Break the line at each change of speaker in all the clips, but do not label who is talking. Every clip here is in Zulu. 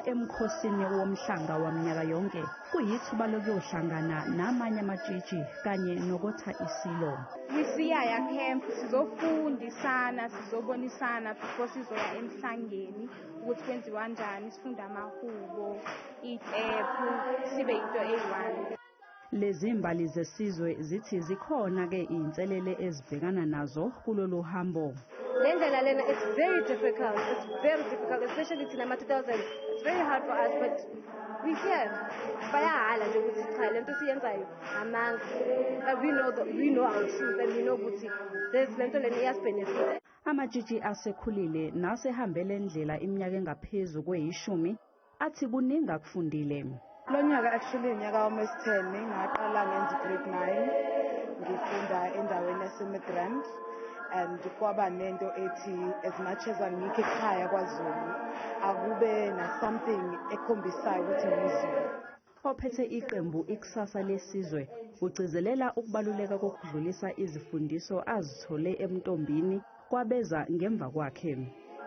Ukuya emkhosini womhlanga waminyaka yonke kuyithuba lokuyohlangana namanye amatshitshi kanye nokotha isilo.
Siyaya camp, sizofundisana, sizobonisana before sizoya emhlangeni ukuthi kwenziwa kanjani, sifunda amahubo, iy'tephu, sibe into eyi-one.
Lezi mbali zesizwe zithi zikhona-ke iy'nselele ezibhekana nazo kulolu hambo.
Le ndlela lena, it's very difficult. It's very difficult, especially thina ama-2000. It's very hard for us, but we here. Bayahala nje ukuthi cha, lento siyenzayo amanga, but we know our truth and we know ukuthi there's lento lena iyasi-benefit.
Amatshitshi asekhulile nasehambele ndlela iminyaka engaphezu kweyishumi athi kuningi akufundile.
Lo nyaka actually unyaka wami wesi-10. Ngaqala ngenza i-grade 9 ngifunda endaweni yase-Midrand, and kwaba nento ethi as much as angikho ekhaya kwaZulu, akube na something ekhombisayo ukuthi ngizulu.
Ophethe iqembu Ikusasa Lesizwe ugcizelela ukubaluleka kokudlulisa izifundiso azithole emntombini kwabeza ngemva kwakhe.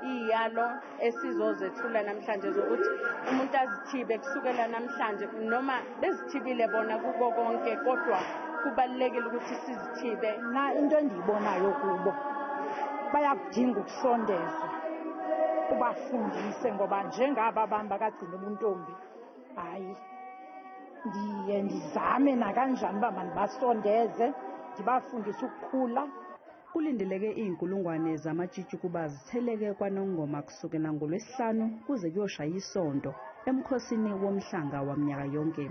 Iy'yalo esizozethula namhlanje zokuthi umuntu azithibe kusukela namhlanje, noma bezithibile bona kuko konke, kodwa kubalulekile ukuthi sizithibe.
Na into endiyibonayo kubo, bayakudinga ukusondezwa, ubafundise, ngoba njengaba abantu bakagcina ubuntombi, hayi, ndiye ndizame nakanjani uba mandibasondeze, ndibafundise ukukhula.
Kulindeleke iy'nkulungwane zamatshitshi kuba zitheleke kwaNongoma kusukela ngoLwesihlanu kuze kuyoshaya isonto emkhosini womhlanga waminyaka yonke.